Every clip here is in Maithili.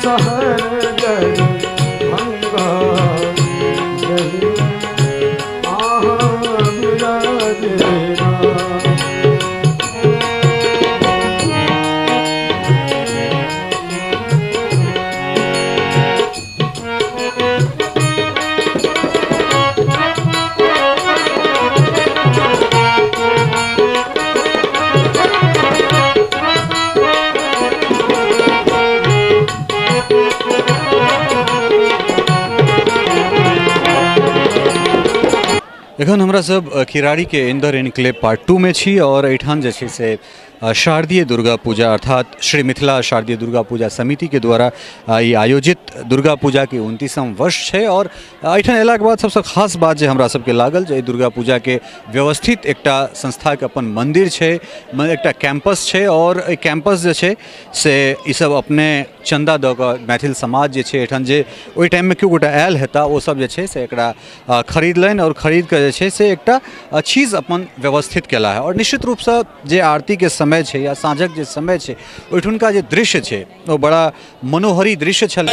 शहर दरभंगा जहिमे अहाँ विराजेना। एखन हमरा सब किराड़ीके इंदर इनक्लेव पार्ट 2 मे छी और एहिठाम जे छै से शारदीय दुर्गा पूजा अर्थात श्री मिथिला शारदीय दुर्गा पूजा समितिके द्वारा ई आयोजित दुर्गा पूजाके 29म वर्ष छै। और एहिठाम अयलाके बाद सबसँ खास बात जे हमरा सबके लागल जे एहि दुर्गा पूजाके व्यवस्थित एकटा संस्थाके अपन मन्दिर छै, एकटा कैंपस छै और एहि कैंपस जे छै से ई सब अपने चन्दा दऽ कऽ मैथिल समाज जे छै एहिठाम जे ओहि टाइममे केओ गोटा आयल हेता ओ सब जे छै से एकरा खरीदलनि और खरीद कऽ जे छै से एकटा चीज अपन व्यवस्थित केला है। और निश्चित रूपसँ जे आरतीके समय छै या साँझक जे समय छै ओहिठुनका जे दृश्य छै ओ बड़ा मनोहरी दृश्य छल।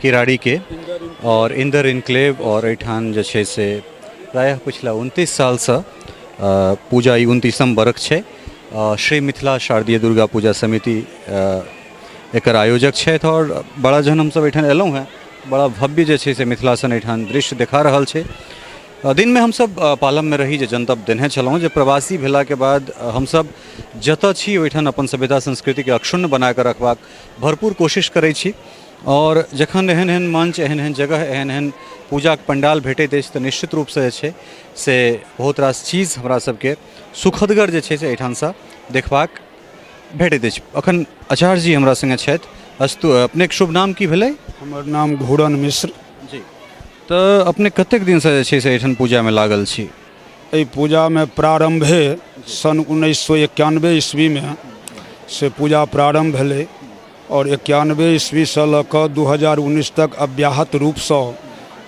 किराड़ीके और इंदर इनक्लेव और एहिठाम जे छै से प्रायः पिछला 29 सालसँ पूजा ई 29म बरख छै। श्री मिथिला शारदीय दुर्गा पूजा समिति एकर आयोजक छथि और बड़ा जहन हमसब एहिठाम एलहुँ हेँ बड़ा भव्य जे छै से मिथिला सन एहिठाम दृश्य देखा रहल छै। दिनमे हमसभ पालममे रही जे जनतब देने छलहुँ जे प्रवासी भेलाके बाद हमसभ जतऽ छी ओहिठाम अपन सभ्यता संस्कृतिके अक्षुण्ण बनाकऽ रखबाक भरपूर कोशिश करै छी आओर जखन एहन एहन मंच, एहन एहन जगह, एहन एहन पूजाके पंडाल भेटैत अछि तऽ निश्चित रूपसँ जे छै से बहुत रास चीज हमरा सबके सुखदगर जे छै से एहिठामसँ देखबाक भेटैत अछि। अखन आचार्य जी हमरा सङ्गे छथि। अस्तु, अपनेके शुभ नाम की भेलै? हमर नाम घूरन मिश्र। जी, तऽ अपने कतेक दिनसँ जे छै से एहिठाम पूजामे लागल छी? एहि पूजामे प्रारम्भे सन 1991 ईस्वीमे से पूजा प्रारम्भ भेलै आओर 91 ईस्वीसँ लऽ कऽ 2019 तक अव्याहत रूपसँ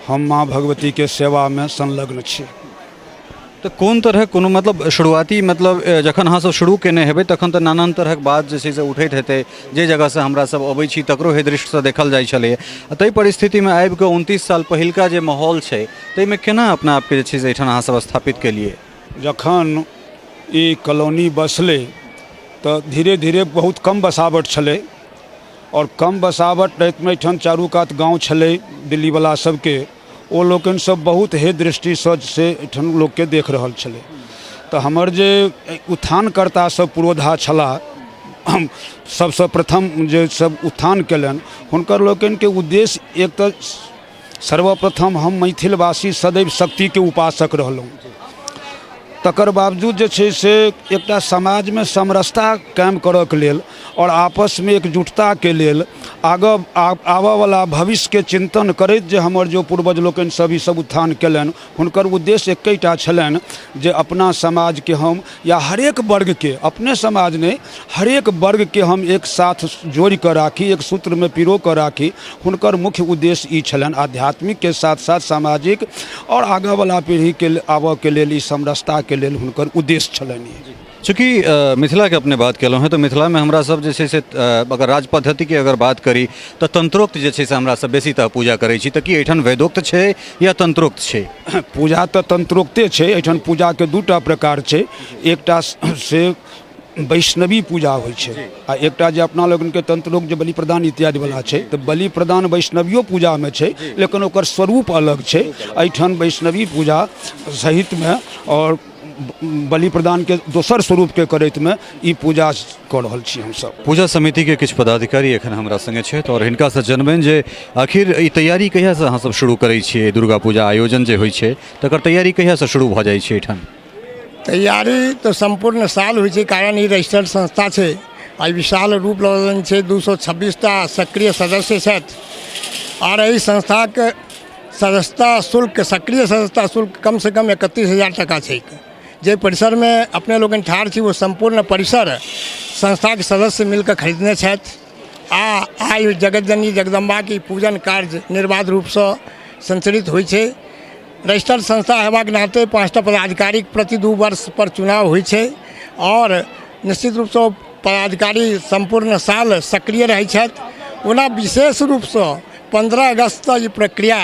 हम माँ भगवतीके सेवामे संलग्न छी। तऽ कोन तरहक कोनो मतलब शुरुआती मतलब जखन अहाँसभ शुरू केने हेबै तखन तऽ नानान तरहक बात जे छै से उठैत हेतै, जे जगहसँ हमरा सब अबै छी तकरो हे दृष्टिसँ देखल जाइ छलैए, आ ताहि परिस्थितिमे आबि कऽ 29 साल पहिलका जे माहौल छै ताहिमे केना अपना आपके जे छै से एहिठाम अहाँसभ स्थापित केलियै? जखन ई कॉलोनी बसलै तऽ धीरे धीरे बहुत कम बसावट छलै आओर कम बसावट रहैतमे एहिठाम चारू कात गाँव छलै दिल्लीवला सबके, ओ लोकनि सब बहुत हे दृष्टिसँ से एहिठाम लोकके देख रहल छलै। तऽ हमर जे उत्थानकर्ता सब पुरोधा छलाह, सबसँ प्रथम जे सब उत्थान केलनि हुनकर लोकनिके उद्देश्य एक तऽ सर्वप्रथम हम मैथिलवासी सदैव शक्तिके उपासक रहलहुँ, तकर बावजूद जे छै से एकटा समाजमे समरसता कायम करऽके लेल आओर आपसमे एकजुटताके लेल आगाँ आबऽवला भविष्यके चिन्तन करैत जे हमर जो पूर्वज लोकनि सब ई सब उत्थान कयलनि हुनकर उद्देश्य एकेटा छलनि जे अपना समाजके हम या हरेक वर्गके, अपने समाज नहि हरेक वर्गके हम एक साथ जोड़िकऽ राखी, एक सूत्रमे पिरो कऽ राखी। हुनकर मुख्य उद्देश्य ई छलनि, आध्यात्मिकके साथ साथ सामाजिक आओर आगाँवला पीढ़ीके आबऽके लेल ई समरसताके लेल हुनकर उद्देश्य छलनि। चूँकि मिथिलाके अपने बात केलहुँ हेँ तऽ मिथिलामे हमरा सब जे छै से अगर राज पद्धतिके अगर बात करी तऽ तंत्रोक्त जे छै से हमरा सब बेसी तऽ पूजा करै छी, तऽ की एहिठाम वैदोक्त छै या तंत्रोक्त छै? पूजा तऽ तंत्रोक्ते छै। एहिठाम पूजाके दूटा प्रकार छै, एकटा से वैष्णवी पूजा होइ छै आ एकटा जे अपना लोकनिके तंत्रोक्त जे बलि प्रदान इत्यादि वाला छै। तऽ बलि प्रदान वैष्णवियो पूजामे छै लेकिन ओकर स्वरूप अलग छै। एहिठाम वैष्णवी पूजा सहितमे आओर बलि प्रदानके दोसर स्वरूपके करैतमे ई पूजा कऽ रहल छी हमसभ। पूजा समितिके किछु पदाधिकारी एखन हमरा सङ्गे छथि आओर हिनकासँ जनबनि जे आखिर ई तैयारी कहियासँ अहाँसभ शुरू करै छियै? दुर्गा पूजा आयोजन जे होइ छै तकर तैयारी कहियासँ शुरू भऽ जाइ छै एहिठाम? तैयारी तऽ सम्पूर्ण साल होइ छै, कारण ई रजिस्टर्ड संस्था छै आ विशाल रूप लऽ लेने छै। 226टा सक्रिय सदस्य छथि आओर एहि संस्थाके सदस्यता शुल्क, सक्रिय सदस्यता शुल्क कमसँ कम 31,000 टाका छै। जे परिसरमे अपने लोकनि ठाढ़ छी ओ सम्पूर्ण परिसर संस्थाके सदस्य मिलकऽ खरीदने छथि आ आइ जगतजननी जगदम्बाके ई पूजन कार्य निर्बाध रूपसँ संचलित होइ छै। रजिस्टर्ड संस्था हेबाक नाते 5टा पदाधिकारीके प्रति 2 वर्षपर चुनाव होइ छै आओर निश्चित रूपसँ ओ पदाधिकारी सम्पूर्ण साल सक्रिय रहै छथि। ओना विशेष रूपसँ 15 अगस्तसँ ई प्रक्रिया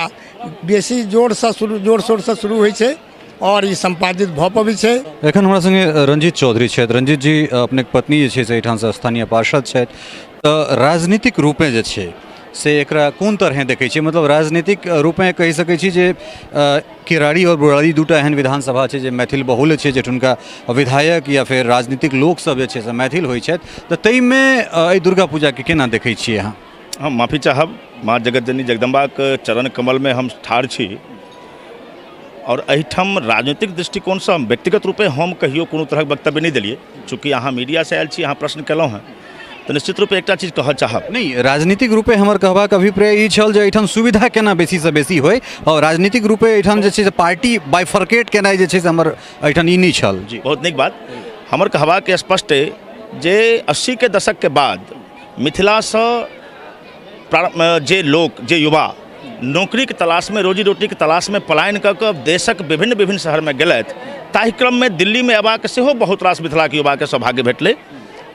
बेसी जोरसँ शुरू, जोर शोरसँ शुरू होइ छै आओर ई सम्पादित भऽ पबै छै। एखन हमरा सङ्गे रंजीत चौधरी छथि। रंजीत जी, अपनेके पत्नी जे छै से एहिठामसँ स्थानीय पार्षद छथि, तऽ राजनीतिक रूपेँ जे छै से एकरा कोन तरहेँ देखै छियै? मतलब राजनीतिक रूपेँ कहि सकै छी जे किराड़ी आओर बुराड़ी दूटा एहन विधानसभा छै जे मैथिल बहुल छै, जाहिठुनका विधायक या फेर राजनीतिक लोकसभ जे छै से मैथिल होइ छथि, तऽ ताहिमे एहि दुर्गा पूजाके केना देखै छियै अहाँ? हम माफी चाहब, माँ जगतजननी जगदम्बाके चरण कमलमे हम ठाढ़ छी आओर एहिठाम राजनीतिक दृष्टिकोणसँ हम व्यक्तिगत रूपे हम कहियो कोनो तरहक वक्तव्य नहि देलियै। चूँकि अहाँ मीडियासँ आयल छी, अहाँ प्रश्न केलहुँ हेँ, तऽ निश्चित रूपे एकटा चीज कहऽ चाहब। नहि, राजनीतिक रूपे हमर कहबाक अभिप्राय ई छल जे एहिठाम सुविधा केना बेसीसँ बेसी होइ आओर राजनीतिक रूपे एहिठाम जे छै से पार्टी बाइफर्केट केनाइ जे छै से हमर एहिठाम ई नहि छल। जी, बहुत नीक बात। हमर कहबाक स्पष्ट अइ जे 80के दशकके बाद मिथिलासँ जे लोक, जे युवा नौकरीके तलाशमे, रोजी रोटीके तलाशमे पलायन कऽ कऽ देशक विभिन्न विभिन्न शहरमे गेलथि, ताहि क्रममे दिल्लीमे अयबाक सेहो बहुत रास मिथिलाके युवाके सौभाग्य भेटलै।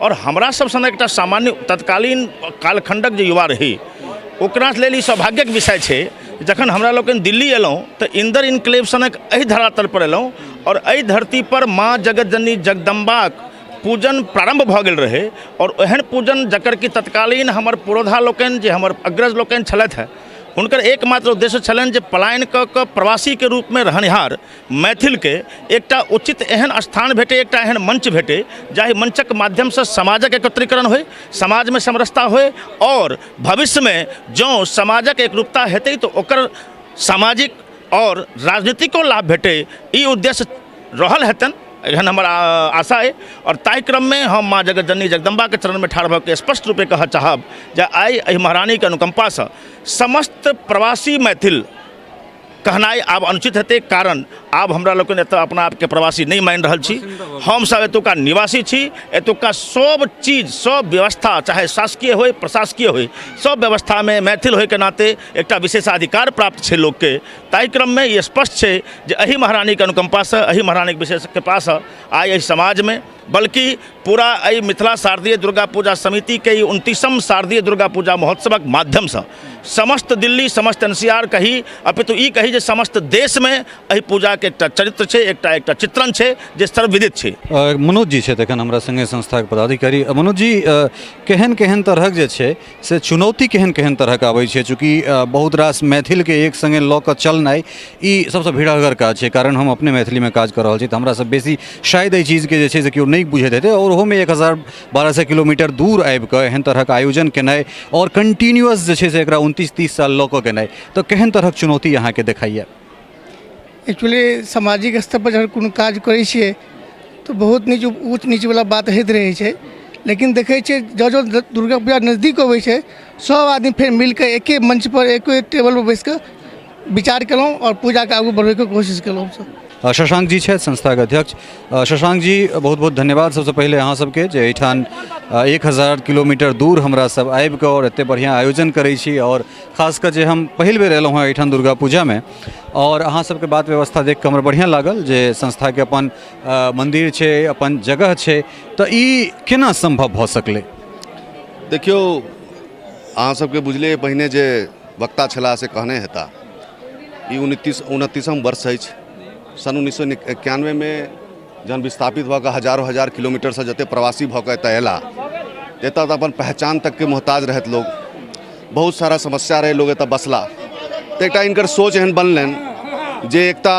आओर हमरा सब सनक एकटा सामान्य तत्कालीन कालखण्डक जे युवा रही ओकरा लेल ई सौभाग्यक विषय छै, जखन हमरा लोकनि दिल्ली अयलहुँ तऽ इन्दर इनक्लेव सनक एहि धरातल पर अयलहुँ आओर एहि धरतीपर माँ जगतजननी जगदम्बाक पूजन प्रारम्भ भऽ गेल रहै। आओर एहन पूजन जकर कि तत्कालीन हमर पुरोधा लोकनि, जे हमर अग्रज लोकनि छलथि हेँ, हुनकर एकमात्र उद्देश्य छलनि जे पलायन कऽ कऽ प्रवासीके रूपमे रहनिहार मैथिलके एकटा उचित एहन स्थान भेटै, एकटा एहन मंच भेटै जाहि मंचक माध्यमसँ समाजक एकत्रीकरण होइ, समाजमे समरसता होइ आओर भविष्यमे जँ समाजक एकरूपता हेतै तऽ ओकर सामाजिक आओर राजनीतिको लाभ भेटै। ई उद्देश्य रहल हेतनि, एहन हमर आशा अइ। आओर ताहि क्रममे हम माँ जगतजननी जगदम्बाके चरणमे ठाढ़ भऽ कऽ स्पष्ट रूपे कहऽ चाहब जे आइ एहि महारानीके अनुकम्पासँ समस्त प्रवासी मैथिल कहनाइ आब अनुचित हेतै, कारण आब हमरा लोकनि एतऽ अपना आपके प्रवासी नहि मानि रहल छी। हमसभ एतुका निवासी छी। एतुका सब चीज, सब व्यवस्था, चाहे शासकीय होइ प्रशासकीय होइ, सब व्यवस्थामे मैथिल होइके नाते एकटा विशेषाधिकार प्राप्त छै लोकके। ताहि क्रममे ई स्पष्ट छै जे एहि महारानीके अनुकम्पासँ, एहि महारानीके विशेष कृपासँ आइ एहि समाजमे, बल्कि पूरा एहि मिथिला शारदीय दुर्गा पूजा समितिके ई 29म शारदीय दुर्गा पूजा महोत्सवक माध्यमसँ समस्त दिल्ली, समस्त NCR कही, अपितु ई कही जे समस्त देशमे एहि पूजाके एकटा चरित्र छै, एकटा एकटा चित्रण छै जे सर्वविदित छै। मनोज जी छथि एखन हमरा सङ्गे संस्थाके पदाधिकारी। मनोज जी, केहन केहन तरहक जे छै से चुनौती केहन केहन तरहक आबै छै? चूँकि बहुत रास मैथिलके एक सङ्गे लऽ कऽ चलनाइ ई सबसँ भिड़गर काज छै, कारण हम अपने मैथिलीमे काज कऽ रहल छी तऽ हमरासँ बेसी शायद एहि चीजके जे छै से केओ नहि बुझैत हेतै। आओर ओहोमे 1000-1200 किलोमीटर दूर आबिकऽ एहन तरहक आयोजन केनाइ आओर कन्टिन्यूअस जे छै से एकरा 29-30 साल लऽ कऽ गेनाइ, तऽ केहन तरहक चुनौती अहाँके देखाइए? एक्चुअली सामाजिक स्तरपर जखन कोनो काज करै छियै तऽ बहुत नीच ऊँच नीचवला बात होइत रहै छै, लेकिन देखै छियै जँ जँ दुर्गा पूजा नजदीक अबै छै सब आदमी फेर मिलके एके मंचपर एके टेबलपर बैसिकऽ विचार केलहुँ आओर पूजाके आगू बढ़बैके कोशिश केलहुँ हमसब। शशांक जी छथि संस्थाके अध्यक्ष। शशांक जी, बहुत बहुत धन्यवाद सबसँ पहिले अहाँ सबके जे एहिठाम 1000 किलोमीटर दूर हमरा सब आबिकऽ आओर एते बढ़िआँ आयोजन करै छी। आओर खास कऽ जे हम पहिल बेर एलहुँ हँ एहिठाम दुर्गा पूजामे आओर अहाँ सबके बात व्यवस्था देख कऽ हमरा बढ़िआँ लागल जे संस्थाके अपन मन्दिर छै, अपन जगह छै, तऽ ई केना सम्भव भऽ सकलै? देखियौ, अहाँ सबके बुझले पहिने जे वक्ता छलाह से कहने हेता, ई 29म वर्ष अछि। सन 1991मे जहन विस्थापित भऽ कऽ हजारो हजार किलोमीटरसँ जते प्रवासी भऽ कऽ एतऽ अयला, एतऽ तऽ अपन पहचान तकके मोहताज रहथि लोक, बहुत सारा समस्या रहै, लोक एतऽ बसला। तऽ एकटा हिनकर सोच एहन बनलनि जे एकटा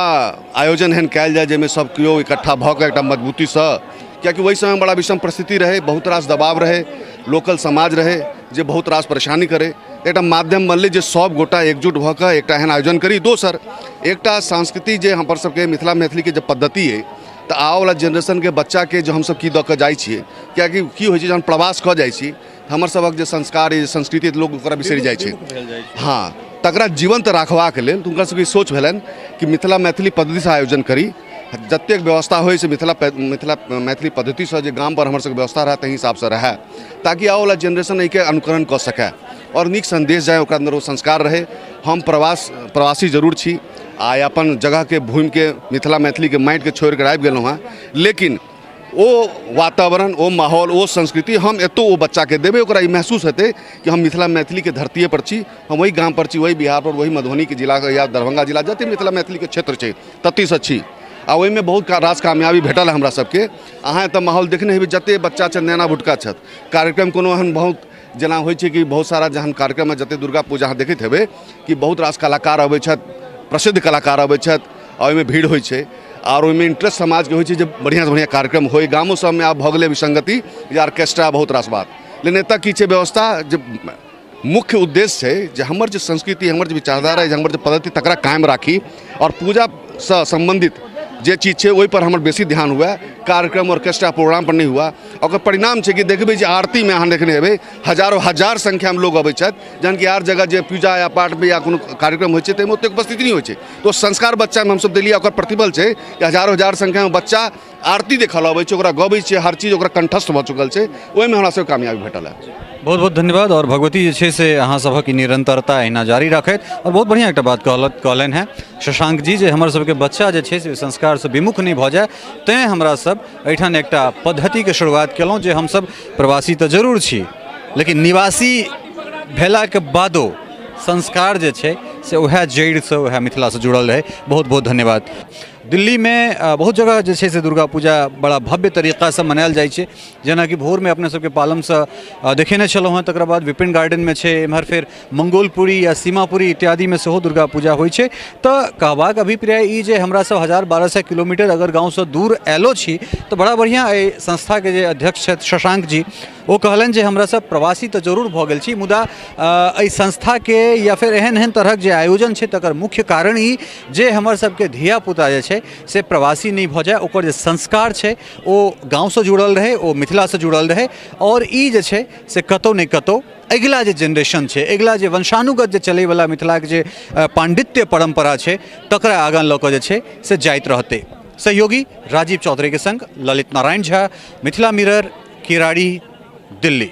आयोजन एहन कयल जाय जाहिमे सब केओ इकट्ठा भऽ कऽ एकटा मजबूतीसँ, कियाकि ओहि समयमे बड़ा विषम परिस्थिति रहै, बहुत रास दबाव रहै, लोकल समाज रहै जे बहुत रास परेशानी करै। एकटा माध्यम बनलै जे सब गोटा एकजुट भऽ कऽ एकटा एहन आयोजन करी। दोसर, एकटा संस्कृति जे हमर सबके मिथिला मैथिलीके जे पद्धति अइ, तऽ आबऽवला जेनरेशनके बच्चाके जे हमसब की दऽ कऽ जाइ छियै, कियाकि की होइ छै जहन प्रवास कऽ जाइ छी हमर सबक जे संस्कार अइ, संस्कृति, लोक ओकरा बिसरि जाइ छै। हँ, तकरा जीवन्त राखबाक लेल हुनकर सबके सोच भेलनि कि मिथिला मैथिली पद्धतिसँ आयोजन करी, जतेक व्यवस्था होइ से मिथिला मिथिला मैथिली पद्धतिसँ जे गामपर हमर सबके व्यवस्था रहए ताहि हिसाबसँ रहए, ताकि आबऽवला जेनरेशन एहिके अनुकरण कऽ सकए आओर नीक सन्देश जाय, ओकरा अन्दर ओ संस्कार रहै। हम प्रवासी जरूर छी, आइ अपन जगहके भूमिके मिथिला मैथिलीके माटिके छोड़िकऽ आबि गेलहुँ हँ, लेकिन ओ वातावरण, ओ माहौल, ओ संस्कृति हम एतौ ओ बच्चाके देबै, ओकरा ई महसूस हेतै कि हम मिथिला मैथिलीके धरतीएपर छी, हम ओहि गामपर छी, ओहि बिहारपर, ओहि मधुबनीके जिला या दरभंगा जिला, जतेक मिथिला मैथिलीके क्षेत्र छै ततहिसँ छी। आ ओहिमे बहुत रास कामयाबी भेटल हमरा सबके। अहाँ एतऽ माहौल देखने हेबै, जतेक बच्चा छथि, नेना भुटका छथि, कार्यक्रम कोनो एहन बहुत जेना होइ छै कि बहुत सारा जहन कार्यक्रममे जतेक दुर्गा पूजा अहाँ देखैत हेबै कि बहुत रास कलाकार अबै छथि, प्रसिद्ध कलाकार अबै छथि आ ओहिमे भीड़ होइ छै आओर ओहिमे इंटरेस्ट समाजके होइ छै जे बढ़िआँसँ बढ़िआँ कार्यक्रम होइ। गामो सबमे आब भऽ गेलै विसङ्गति जे ऑर्केस्ट्रा बहुत रास बात, लेकिन एतऽ की छै व्यवस्था जे मुख्य उद्देश्य छै जे हमर जे संस्कृति, हमर जे विचारधारा जे हमर जे पद्धति तकरा कायम राखी आओर पूजासँ सम्बन्धित जे चीज छै ओहिपर हमर बेसी ध्यान हुए, कार्यक्रम ऑर्केस्ट्रा प्रोग्राम पर नहि हुए। ओकर परिणाम छै कि देखबै जे आरतीमे अहाँ देखने हेबै हजारो हजार संख्यामे लोग अबै छथि, जहन कि आर जगह जे पूजा या पाठमे या कोनो कार्यक्रम होइ छै ताहिमे ओतेक उपस्थिति नहि होइ छै। तऽ ओ संस्कार बच्चामे हमसब देलियै, ओकर प्रतिफल छै कि हजारो हजार संख्यामे बच्चा आरती देखऽ लए अबै छै, ओकरा गबै छै, हर चीज ओकरा कंठस्थ भऽ चुकल छै, ओहिमे हमरा सबके कामयाबी भेटल है। बहुत बहुत धन्यवाद। और भगवती जे छै से अहाँ सभक ई निरंतरता एहिना जारी राखथि। और बहुत बढ़िआँ एकटा बात कहलनि हेँ शशांक जी जे हमर सबके बच्चा जे छै से संस्कारसँ विमुख नहि भऽ जाय, तैँ हमरा सब एहिठाम एकटा पद्धतिके शुरुआत केलहुँ जे हमसब प्रवासी तऽ जरूर छी लेकिन निवासी भेलाके बादो संस्कार जे छै से वएह जड़िसँ वएह मिथिलासँ जुड़ल रहै। बहुत बहुत धन्यवाद। दिल्लीमे बहुत जगह जे छै से दुर्गा पूजा बड़ा भव्य तरीकासँ मनायल जाइ छै। जेनाकि भोरमे अपने सबके पालमसँ देखेने छलहुँ हेँ, तकर बाद विपिन गार्डनमे छै, एम्हर फेर मंगोलपुरी या सीमापुरी इत्यादिमे सेहो दुर्गा पूजा होइ छै। तऽ कहबाक अभिप्राय ई जे हमरा सब 1000-1200 किलोमीटर अगर गाँवसँ दूर आयलो छी तऽ बड़ा बढ़िआँ एहि संस्थाके जे अध्यक्ष छथि शशांक जी, ओ कहलनि जे हमरा सब प्रवासी तऽ जरूर भऽ गेल छी, मुदा एहि संस्थाके या फेर एहन एहन तरहक जे आयोजन छै तकर मुख्य कारण ई जे हमर सबके धियापुता जे छै से प्रवासी नहि भऽ जाय, ओकर जे संस्कार छै ओ गाँवसँ जुड़ल रहै, ओ मिथिलासँ जुड़ल रहै, आओर ई जे छै से कतहु ने कतहु अगिला जे जेनरेशन छै, अगिला जे वंशानुगत जे चलैवला मिथिलाके जे पाण्डित्य परम्परा छै तकरा आगाँ लऽ कऽ जे छै से जाइत रहतै। सहयोगी राजीव चौधरीके सङ्ग ललित नारायण झा, मिथिला मिरर, किराड़ी, दिल्ली।